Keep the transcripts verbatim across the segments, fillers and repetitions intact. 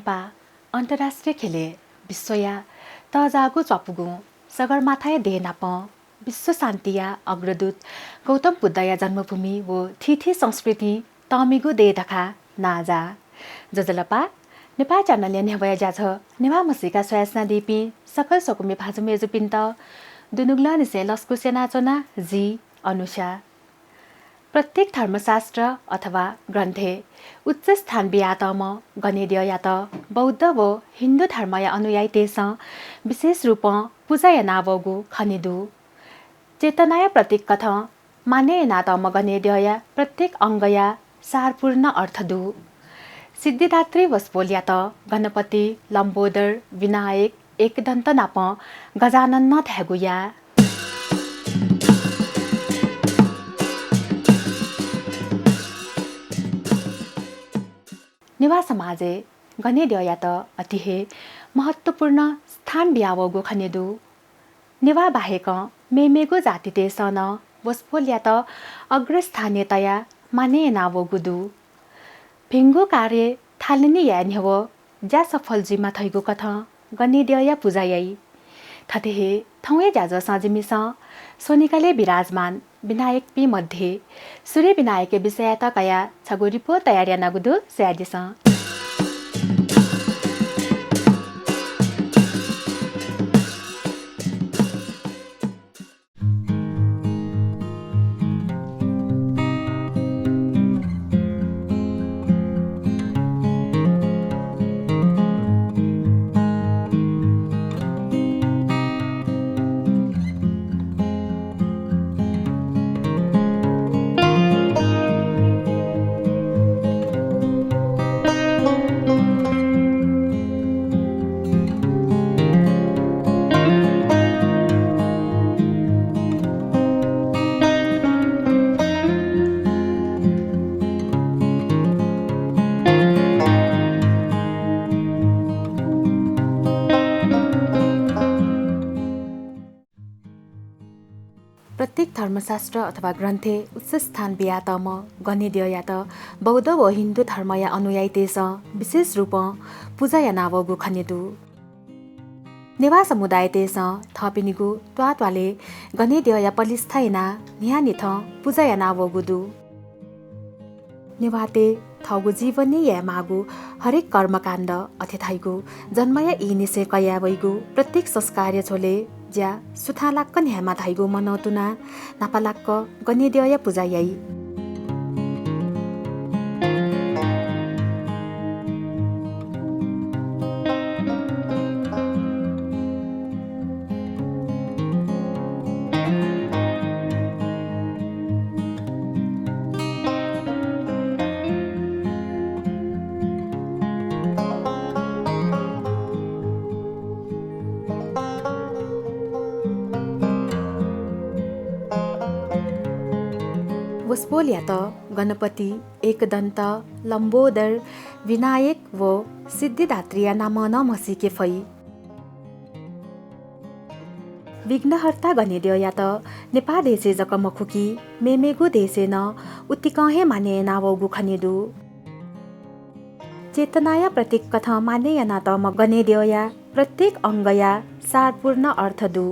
पा अन्तर्राष्ट्रिय ख्यलय् विश्वया तःजाःगु च्वापुगुं सगरमाथाया देय् नापं विश्व शान्तिया अग्रदूत गौतम बुद्धया जन्मभूमि व थीथी संस्कृतिं तःमिगु देय् धकाः नांजाः। ज्वजलपा, नेपाः च्यानलया न्ह्यब्वया ज्याझ्वः नेवाः म्हसीका स्वयाच्वनादीपिं सकल स्वकुमि भाजु मय्जुपिन्त दुनुगलंनिसें लसकुस यानाच्वना, जि अनुषा। प्रत्येक धर्मशास्त्र अथवा ग्रन्थय् उच्च स्थान बियातःम्ह गनेद्यःयात बौद्ध व हिन्दू धर्मया अनुयायीतय्सं विशेष रूपं पुजा यानावःगु खने दु। चेतनाया प्रतीक कथं मानय् यानातःम्ह गनेद्यःया प्रत्येक अंगया सारपूर्ण अर्थ दु। सिद्धिदात्री वसपोलयात गणपति, लम्बोदर, विनायक, एकदन्त नापं गजानन नं धायेगु याः। नेवाः समाजय् गनेद्यःयात अति हे महत्त्वपूर्ण स्थान बियावःगु खने दु। नेवाः बाहेकं मेमेगु जातितय्सं नं वसपोलयात अग्रस्थानय् तयाः मानय् यानावःगु दु। भिंगु कार्य थालनी याये न्ह्यः ज्या सफल जुइमा धइगु कथं गनेद्यःया पुजा याइ। थथे हे थौंया ज्याझ्वलय् जिमिसं स्वनिगलय् विराजमान विनायकपिं मध्ये सूर्य विनायकया विषययात कयाः छगू रिपोर्ट तयार यानागु दु, स्वयादिसँ। प्रत्येक धर्मशास्त्र अथवा ग्रन्थय् उच्च स्थान बियातःम्ह गनेद्यःयात बौद्ध व हिन्दू धर्मया अनुयायीतय्सं विशेष रूपं पुजा यानावःगु खने दु। नेवाः समुदायतय्सं थःपिनिगु त्वाःत्वालय् गनेद्यःया पलिस्था यानाः न्हियान्हिथं पुजा यानावःगु दु। नेवाःतय् थःगु जीवनय् यायेमाःगु हरेक कर्मकाण्ड, अथे धइगु जन्मया ईनिसें कयावइगु प्रत्येक संस्कारया झ्वलय् ज्या सुथांलाक्क न्ह्यायेमा धइगु मनंतुनाः न्हापालाक्क गनेद्यःया पुजा याइ। वसपोलयात गणपति, एकदन्त, लम्बोदर, विनायक व सिद्धिदात्रीया नामं नं म्हसीके फइ। विघ्नहर्ता गनेद्यःयात नेपाः देशय् जक मखु कि मेमेगु देशय् नं उतिकं हे मानय् यानावःगु खने दु। चेतनाया प्रतीक कथं मानय् यानातःम्ह गनेद्यःया प्रत्येक अंगया सारपूर्ण अर्थ दु।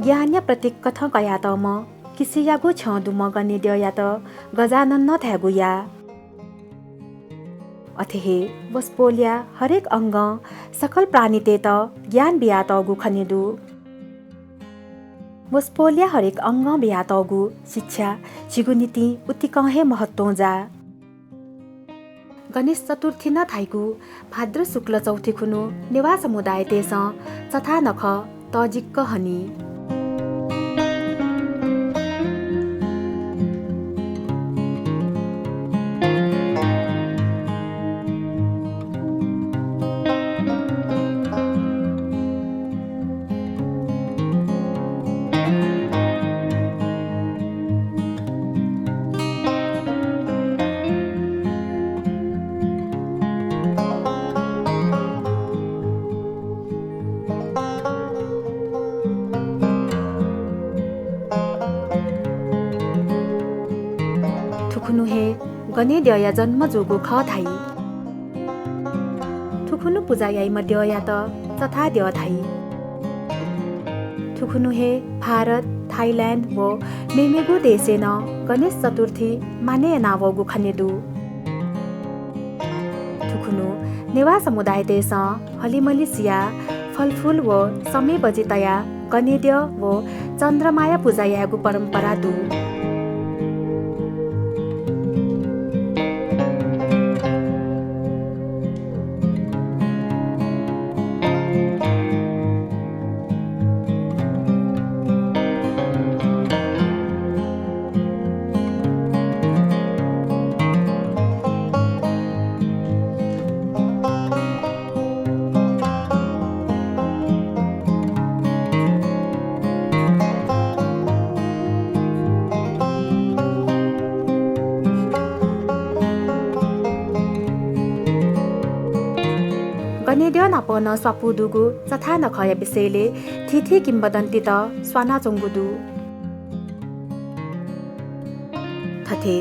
ज्ञानया प्रतीक कथं कयातःम्ह किसियागु छ्यं दुम्ह गनेद्यःयात गजानन नं धायेगु याः। अथे हे वसपोलया हरेक अंगं सकल प्राणीतय्त ज्ञान बियातःगु खने दु। वसपोलया हरेक अंगं बियातःगु शिक्षा झीगु निंतिं उतिकं हे महत्वं जाः। गणेश चतुर्थी नं धाइगु भाद्र शुक्ल चौथी खुन्हु नेवाः समुदायतय्सं चथाः नखः तःजिक हनी। गनेद्यःया जन्म जूगु खः धाइ। थुखुन्हु पुजा याइम्ह द्यःयात चथाद्यः धाइ। थुखुन्हु हे भारत, थाइल्याण्ड व मेमेगु देशय् नं गणेश चतुर्थी मानय् यानावःगु खने दु। थुखुन्हु नेवाः समुदायतय्सं हलिमलि सियाः फलफुल व समे बजि तयाः गनेद्यः व चन्द्रमाया पुजा यायेगु परम्परा दु। गनेद्यः नाप नं स्वापू दुगु चथानखःया विषयलय् थीथी किंवदन्तीत स्वानाच्वंगु दु। थथे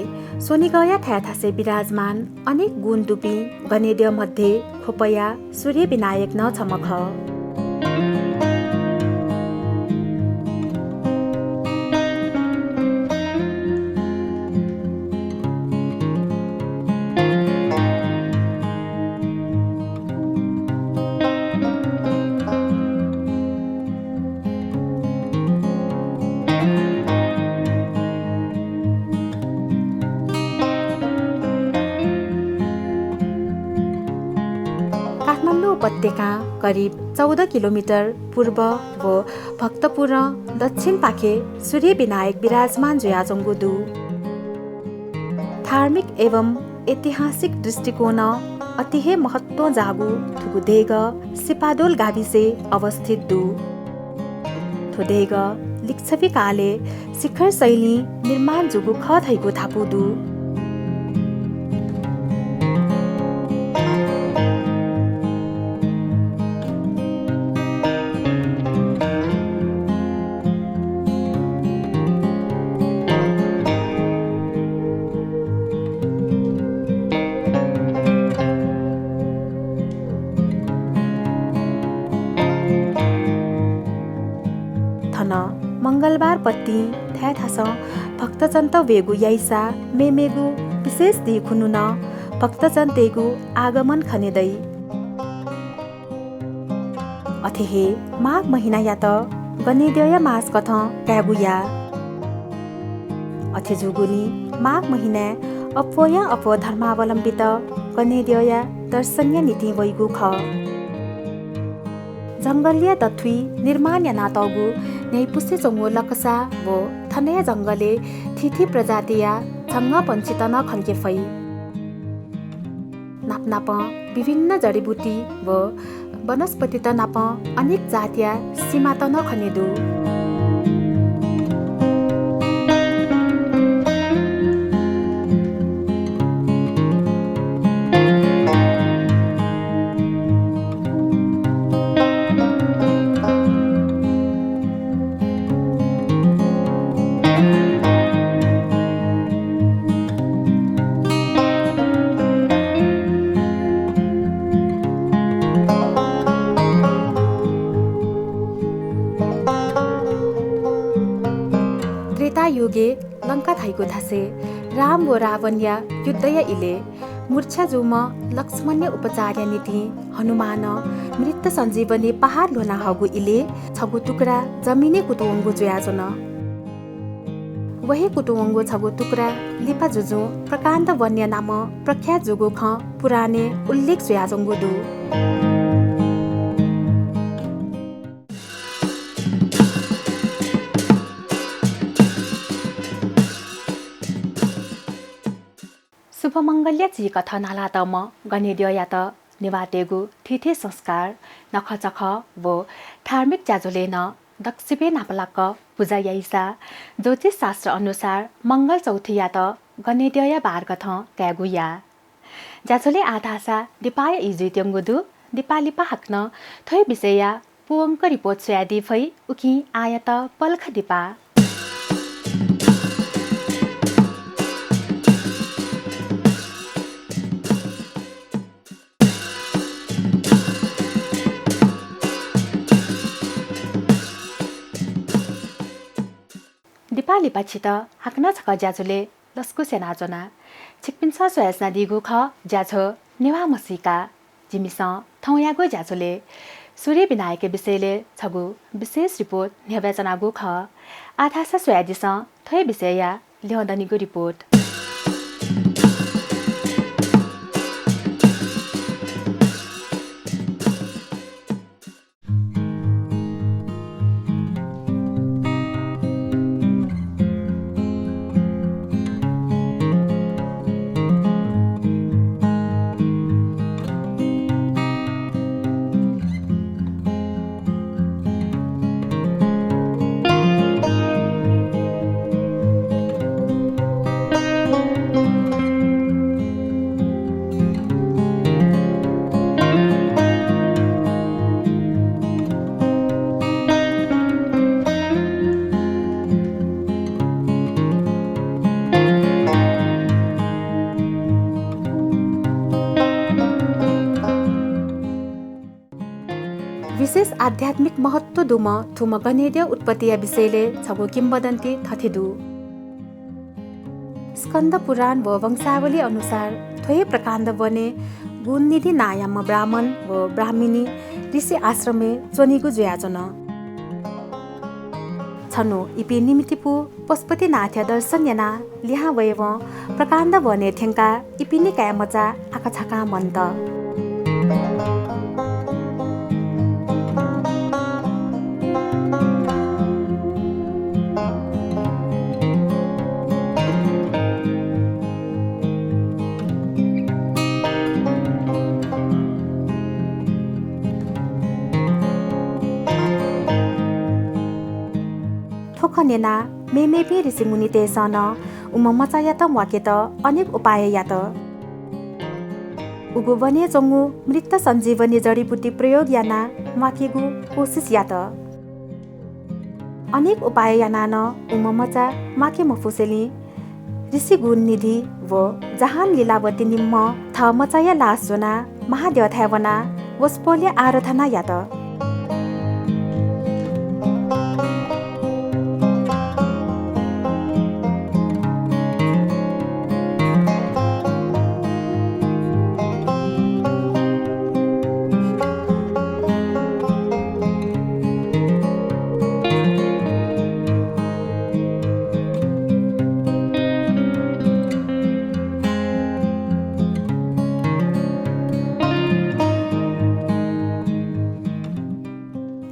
स्वनिगःया थाय् थासय् विराजमान अनेक गुण दुपिं गनेद्यः मध्ये ख्वपया सूर्य विनायक नं छम्ह खः। काठमाडौं उपत्यकां करिब चौध किलोमिटर पूर्व व भक्तपुरं दक्षिणपाखे सूर्य विनायक विराजमान जुयाच्वंगु दु। धार्मिक एवं ऐतिहासिक दृष्टिकोणं अति हे महत्वं जाःगु थुगु देगः सिपादोल गाविसय् अवस्थित दु। थ्व देगः लिच्छवि कालय् शिखर शैलीं निर्माण जूगु खः धइगु धापू दु। थन मंगलबार पतिं थाय् थासं भक्तजनत वयेगु याइसा मेमेगु विशेष दिं खुन्हु नं भक्तजनतय्गु आगमन खने दइ। अथे हे माघ महिनायात गनेद्यःया मास कथं कायेगु याः। अथे जूगुलिं माघ महिनाय् अप्वःयां अप्वः धर्मावलम्बीत गनेद्यःया दर्शनया निंतिं वइगु खः। जंगलया दथुइ निर्माण यानातःगु न्ह्याइपुसे च्वंगु लकसा व थनया जंगलय् थीथी प्रजातिया झंगःपंक्षीत नं खंके फइ। नापनापं विभिन्न जडीबुटी व वनस्पतित नापं अनेक जातया सिमात नं खने दु। त्रेतायुगय् लंका धाइगु थासय् राम व रावणया युद्धया इलय् मूर्छा जूम्ह लक्ष्मणया उपचारया निंतिं हनुमानं मृत सञ्जीवनी पहाड ल्ह्वना हःगु इलय् छगू टुक्रा जमिनय् कुतुवंगु जुयाच्वन। व हे कुतुवंगु छगू टुक्रा लिपा जुजुं प्रकाण्ड वनया नामं प्रख्यात जूगु खँ पुराणय् उल्लेख जुयाच्वंगु दु। शुभमंगलया चिकथं नालातःम्ह गनेद्यःयात नेवाःतय्गु थीथी संस्कार, नखःचखः व धार्मिक ज्याझ्वलय् नं दक्वसिबय् न्हापालाक पुजा याइसा ज्योतिष शास्त्र अनुसार मंगल चौथीयात गनेद्यःया बार कथं कायेगु याः। ज्याझ्वलय् आः धाःसा दिपाया ई जुइत्यंगु दु। दिपा लिपा हाकनं थ्व हे विषयया पूवंक रिपोर्ट स्वयादी फइ। उकिं आःयात पलख दिपा। लिपा लिपा छित हाकनं छकः ज्याझ्वलय् लसकुस यानाच्वना। छिकपिन्सं स्वयाच्वनादीगु खः ज्याझ्वः नेवाः म्हसीका। जिमिसं थौंयागु ज्याझ्वलय् सूर्य विनायकया विषयलय् छगू विशेष रिपोर्ट न्ह्यब्वयाच्वनागु खः। आः धाःसा स्वयादिसँ थ्व हे विषयया ल्यं दनिगु रिपोर्ट। विशेष आध्यात्मिक महत्व दुम्ह थुम्ह गनेद्यः उत्पत्तिया विषयलय् छगू किंवदन्ती थथे दु। स्कन्द पुराण व वंशावली अनुसार थ्व हे प्रकाण्ड वनय् गुणनिधि नांयाम्ह ब्राह्मण व ब्राह्मिणी ऋषि आश्रमय् च्वनीगु जुयाच्वन। छन्हु इपिं निमित्तिपु पशुपतिनाथया दर्शन यानाः लिहां वयेवं प्रकाण्ड वनय् थ्यंकाः इपिनि काय् मचा आकाछाकां मन्त। थ्व खँ न्यनाः मेमेपिं ऋषिमुनितय्सं नं उम्ह मचायात म्वाकेत अनेक उपाय यात। उगु वनय् च्वंगु मृत सञ्जीवनी जडीबुटी प्रयोग यानाः म्वाकेगु कोसिस यात। अनेक उपाय यानाः नं उम्ह मचा म्वाके मफुसेंलि ऋषि गुणनिधि व जहान लीलावती निम्हं थः मचाया लास ज्वनाः महाद्यःथाय् वनाः वसपोलया आराधना यात।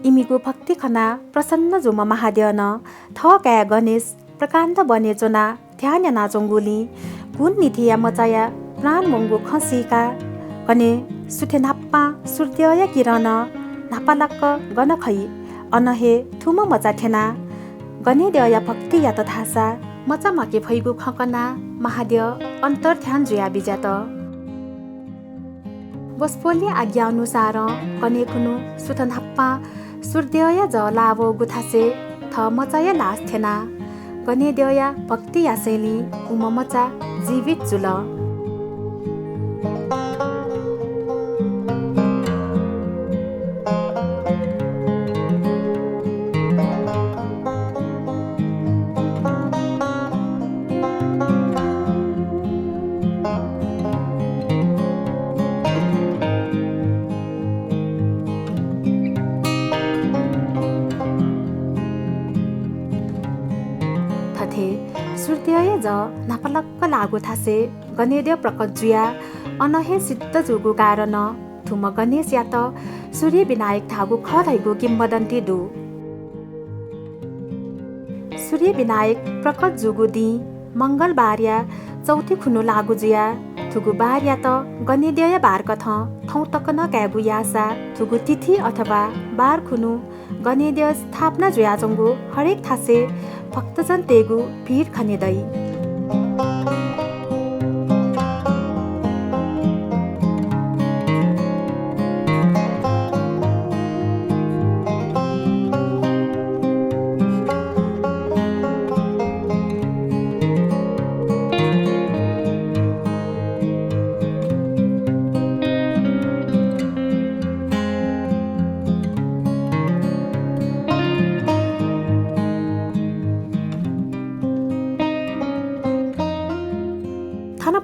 इमिगु भक्ति खनाः प्रसन्न जूम्ह महाद्यः नं थः काय् गणेश प्रकाण्ड वनय् च्वनाः ध्यान यानाच्वंगुलिं गुणनिधिया मचाया प्राण वंगु खँ सीकाः गने सुथय् न्हापां सूर्यद्यःया किरणं न्हापालाक गन खइ, अन हे थुम्ह मचा थ्यनाः गनेद्यःया भक्ति यात धाःसा मचा म्वाके फइगु खँ कनाः महाद्यः अन्तर्ध्यान जुयाः बिज्यात। वसपोलया आज्ञा अनुसारं गने खुन्हु सुथ न्हापां सूर्यद्यःया जः लाः वःगु थासय् थः मचाया लास थ्यनाः गनेद्यःया भक्ति यासेंलि उम्ह मचा जीवित जुल। थथे सूर्यद्यःया जः न्हापालाक लाःगु थासय् गनेद्यः प्रकट जुयाः अन हे सिद्ध जूगु कारणं थुम्ह गणेशयात सूर्य विनायक धाःगु खः धइगु किंवदन्ती दु। सूर्य विनायक प्रकट जूगु दिं मंगलबारया चौथि खुन्हु लाःगु जुयाः थुगु बारयात गनेद्यःया बारकथं थौं तक नं कायेगु याःसा थुगु तिथि अथवा बार खुन्हु गनेद्यः स्थापना जुयाच्वंगु हरेक थासय् भक्तजनतय्गु भीड खने दइ।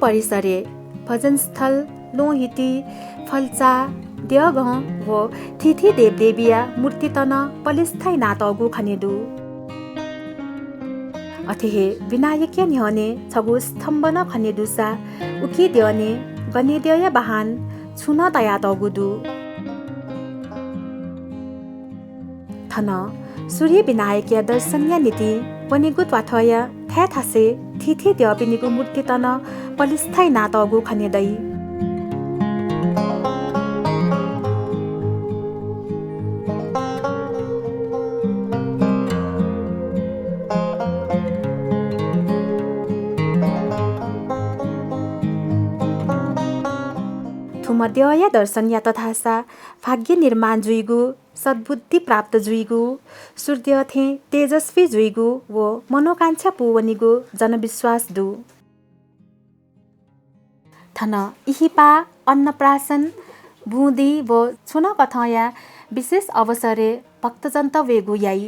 परिसरय् भजनस्थल, ल्वहंहिति, फल्चा, द्यःगं व थीथी देवदेवीया मूर्तित नं पलिस्था यानातःगु खने दु। अथे हे विनायकया न्ह्यःने छगू स्तम्भ नं खने दुसा उकी द्यःने गनेद्यःया बहान छुं नं तयातःगु दु। थन सूर्य विनायकया दर्शनया निंतिं वनेगु त्वाथया थाय् थासय् थीथी द्यःपिनिगु मूर्तित नं पलिस्था यानातःगु खने दइ। थुम्ह द्यःया दर्शन यात धाःसा भाग्य निर्माण जुइगु, सद्बुद्धि प्राप्त जुइगु, सूर्य थें तेजस्वी जुइगु व मनोकांक्षा पूवनीगु जनविश्वास दु। थन इहिपा, अन्नप्राशन, बुँदि व छुं नं कथंया विशेष अवसरय् भक्तजनत वयेगु याइ।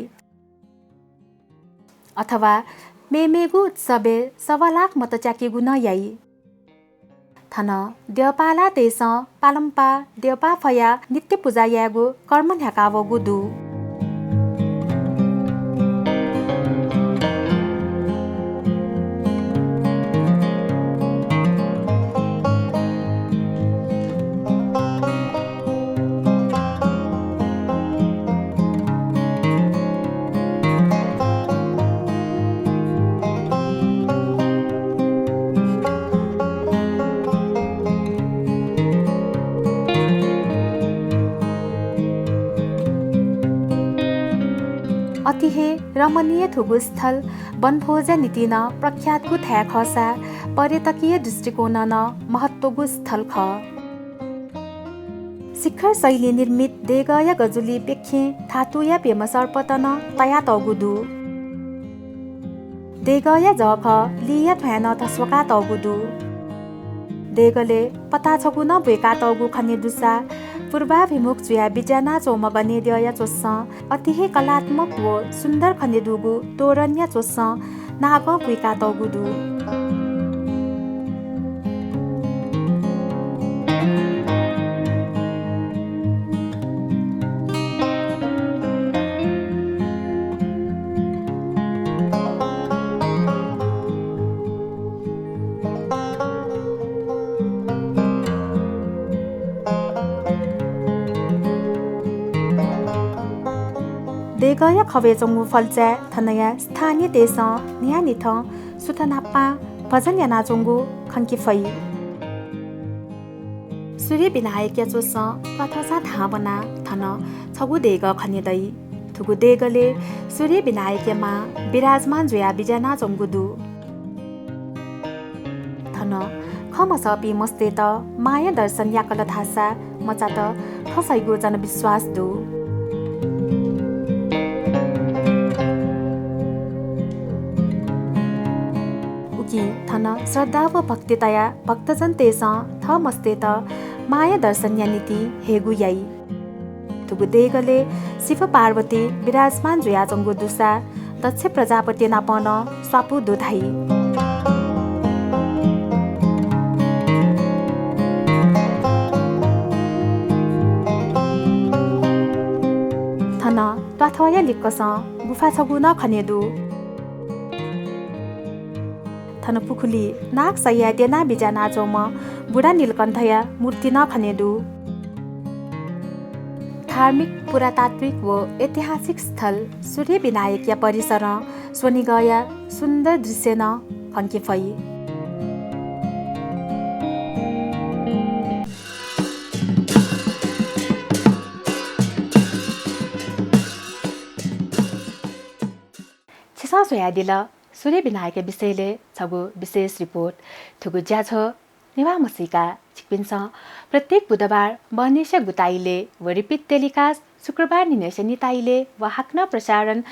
अथवा मेमेगु उत्सवय् सवा लाख मत च्याकेगु नं याइ। थन द्यःपालातय्सं पालंपाः द्यःपाः फयाः नित्य पुजा यायेगु कर्म न्ह्याकावःगु दु। अति हे रमणीय थुगु स्थल वनभोजया निंतिं नं प्रख्यातगु थाय् खःसा पर्यटकीय दृष्टिकोणं नं महत्वगु स्थल खः। शिखर शैली निर्मित देगःया गजुलिइ प्यखें धातुया प्यम्ह सर्पत नं तयातःगु दु। देगःया जःखः लिया थ्वाँय् नं धस्वाकातःगु दु। देगलय् पताः छगू नं ब्वय्कातःगु खने दुसा पूर्वाभिमुख जुयाः बिज्यानाच्वंम्ह गनेद्यःया च्वसं अति हे कलात्मक व सुन्दर खने दुगु तोरणया च्वसं नागं पुइकातःगु दु। देगःया खवय् च्वंगु फल्चाय् थनया स्थानीयतय्सं न्हियान्हिथं सुथ न्हापां भजन यानाच्वंगु खंके फइ। सूर्य विनायकया च्वसं त्वाथसां धां वनाः थन छगू देगः खने दइ। थुगु देगलय् सूर्य विनायकया मां विराजमान जुयाः बिज्यानाच्वंगु दु। थन खँ मसःपिं मस्तय्त मांया दर्शन याकल धाःसा मचात थसइगु जनविश्वास दु। उकिं थन श्रद्धा व भक्ति तयाः भक्तजनतय्सं थः मस्तय्त मांया दर्शनया निंतिं हयेगु याइ। थुगु देगलय् शिव पार्वती विराजमान जुयाच्वंगु दुसा दक्ष प्रजापति नाप नं स्वापू दु धाइ। थन त्वाथया लिक्कसं गुफा छगू नं खने दु। थन पुखुलिइ नाग सय्याय् द्यनाः बिज्यानाच्वंम्ह बुढा नीलकण्ठया मूर्ति नं खने दु। धार्मिक, पुरातात्विक व ऐतिहासिक स्थल सूर्य विनायकया परिसरं स्वनिगःया सुन्दर दृश्य नं खंके फइ। छिसं स्वयादिल सूर्य विनायकया विषयलय् छगू विशेष रिपोर्ट। थुगु ज्याझ्वः नेवाः म्हसीका छिकपिन्सं प्रत्येक बुधबार बहनीसे गुताइले व repeat telecast शुक्रबार न्हिनय्से निताइले व हाकनं प्रसारण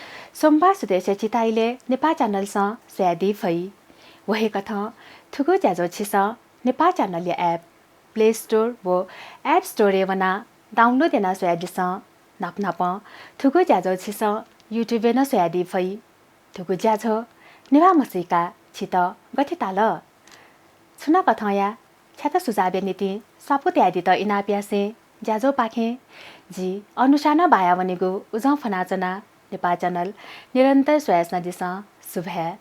सोमबार सुथय्से चिताइले नेपाः च्यानलसं स्वयादी फइ। व हे कथं थुगु ज्याझ्वः छिसं नेपाः च्यानलया app Play Store व App Store-य् वनाः download यानाः स्वयादिसँ। नाप नापं थुगु ज्याझ्वः छिसं YouTube-य् नं स्वयादी फइ। थुगु ज्याझ्वः नेवाः म्हसीका छित गथे ताल? छुं नं कथंया ख्यात सुझावया निंतिं स्वापू तयादीत इनाप यासें ज्याझ्वःपाखें जि अनुषां नं बायावनेगु उजं फ्वनाच्वना। नेपाः च्यानल निरन्तर स्वयाच्वनादिसँ। सुभाय्।